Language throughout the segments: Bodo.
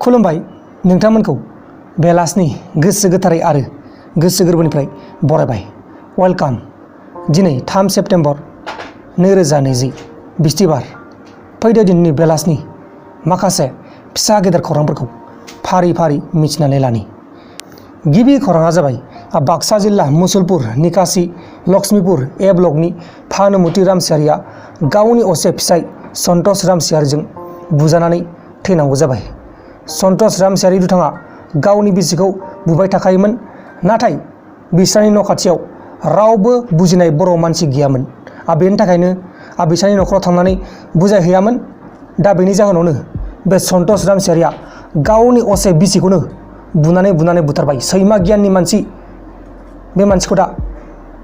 खुलुमबाय नोंथांमोनखौ बेलासिनि गोसो गोथारै आरो गोसो गोरबोनिफ्राय बरायबाय। वेलकाम। दिनै 3 सेप्तेम्बर 2020 बिस्तिबार। फैदो दिनैनि बेलासिनि माखासे फिसा गेदेर खौरांफोरखौ फारि फारि मिथिनानै लानि। गिबि खौराङा जाबाय बाक्सा जिल्ला मुसलपुर निकासि लक्ष्मीपुर ए ब्लकनि भानुमति रामसियारिया गावनि असे फिसाय सन्तोष रामसियारिजों बुजानानै थैनांगौ जाबाय। सन्तोष रामसियारि दुथाङा गावनि बिसिखौ बुबाय थाखायोमोन, नाथाय बिस्रानि न' खाथियाव रावबो बुजिनाय बर' मानसि गैयामोन। बेनि थाखायनो बिस्रानि न'खराव थांनानै बुजायहैयामोन। दा बेनि जाहोनावनो बे सन्तोष रामसियारिया गावनि असे बिसिखौनो बुनानै बुथारबाय। सैमा गियाननि मानसि, बे मानसिखौ दा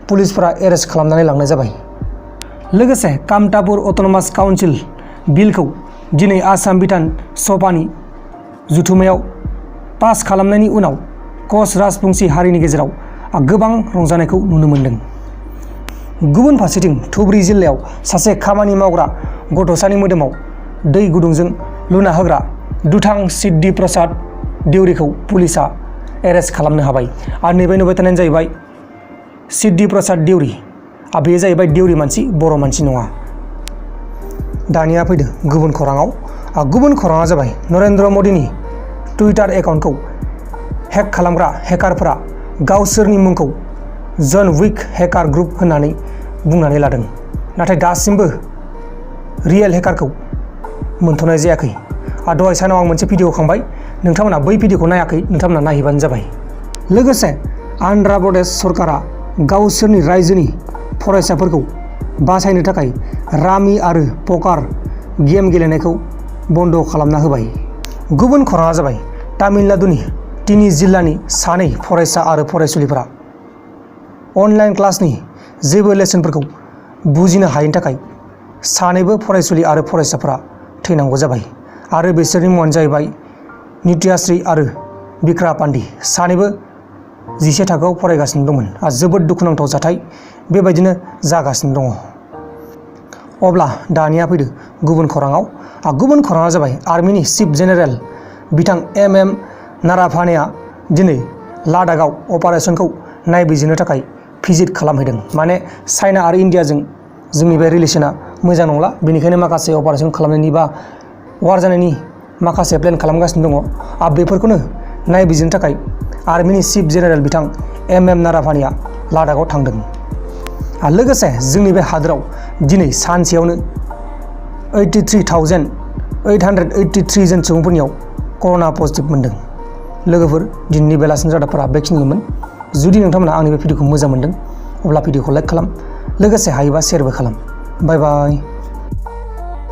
पुलिसफोरा एरेस्ट खालामनानै लांनाय जाबाय। लोगोसे कामतापुर अट'नमास काउन्सिल बिलखौ दिनै आसाम बिधान सभानि जुथुमायाव पास खालामनायनि उनाव कच राजबंसि हारिनि गेजेराव गोबां रंजानायखौ नुनो मोन्दों। गुबुन फारसेथिं धुबुरी जिल्लायाव सासे खामानि मावग्रा गथ'सानि मोदोमाव दै गुदुंजों लुना होग्रा दुथां सिद्धि प्रसाद देउरिखौ पुलिसा एरेस्ट खालामनो हाबाय। आरो नैबे नुबाय थानायानो जाहैबाय सिद्धि प्रसाद देउरि। बेयो जाहैबाय देउरि मानसि, बर' मानसि नङा। दानिया फैदो गुबुन खौराङाव। गुबुन खौराङा जाबाय नरेन्द्र मदिनि टुइटार एकाउन्टखौ हेक खालामग्रा हेकारफोरा गावसोरनि मुंखौ जन उइक हेकार ग्रुप होननानै बुंनानै लादों, नाथाय दासिमबो रियेल हेकारखौ मोनथ'नाय जायाखै। दहाय सानाव आं मोनसे भिडिअ खांबाय, नोंथांमोना बै भिडिअखौ नायाखै, नोंथांमोना नायहैबानो जाबाय। लोगोसे आन्ध्र प्रदेश सरकारा गावसोरनि रायजोनि फरायसाफोरखौ बासायनो थाखाय रामि आरो पकार गेम गेलेनायखौ बन्द खालामना होबाय। गुबुन खौराङा जाबाय तामिलनाडुनि तिनि जिल्लानि सानै फरायसा आरो फरायसुलिफोरा अनलाइन क्लासनि जेबो लेसनफोरखौ बुजिनो हायैनि थाखाय सानैबो फरायसुलि आरो फरायसाफोरा थैनांगौ जाबाय। आरो बिसोरनि मुङानो जाहैबाय नित्याश्री आरो बिक्रा पान्डे। सानैबो 10 थाखोआव फरायगासिनो दंमोन। जोबोद दुखुनांथाव जाथाय बेबायदिनो जागासिनो दङ। अब्ला दानिया फैदो गुबुन खौराङाव। गुबुन खौराङा जाबाय आर्मिनि चिफ जेनेरेल बिथां MM नाराभानेआ दिनै लादाखआव अपारेशनखौ नायबिजिरनो थाखाय भिजिट खालामहैदों। माने चाइना आरो इन्डियाजों जोंनि बे रिलेसना मोजां नंला, बेनिखायनो माखासे अपारेशन खालामनायनि बा वार जानायनि माखासे प्लेन खालामगासिनो दङ। बेफोरखौनो नायबिजिरनो थाखाय आर्मिनि चिफ जेनेरेल बिथां MM नाराभानेआ लादाखआव थांदों। लोगोसे जोंनि बे हादोराव दिनै सानसेयावनो 83,883 जन सुबुंफोरनियाव कर'ना पजिटिभ मोन्दों। लोगोफोर, दिनैनि बेलासिनि रादाबफोरा बेखिनिमोन। जुदि नोंथांमोना आंनि बे भिडिअखौ मोजां मोन्दों अब्ला भिडिअखौ लाइक खालाम, लोगोसे हायोबा शेयारबो खालाम। बाय बाय।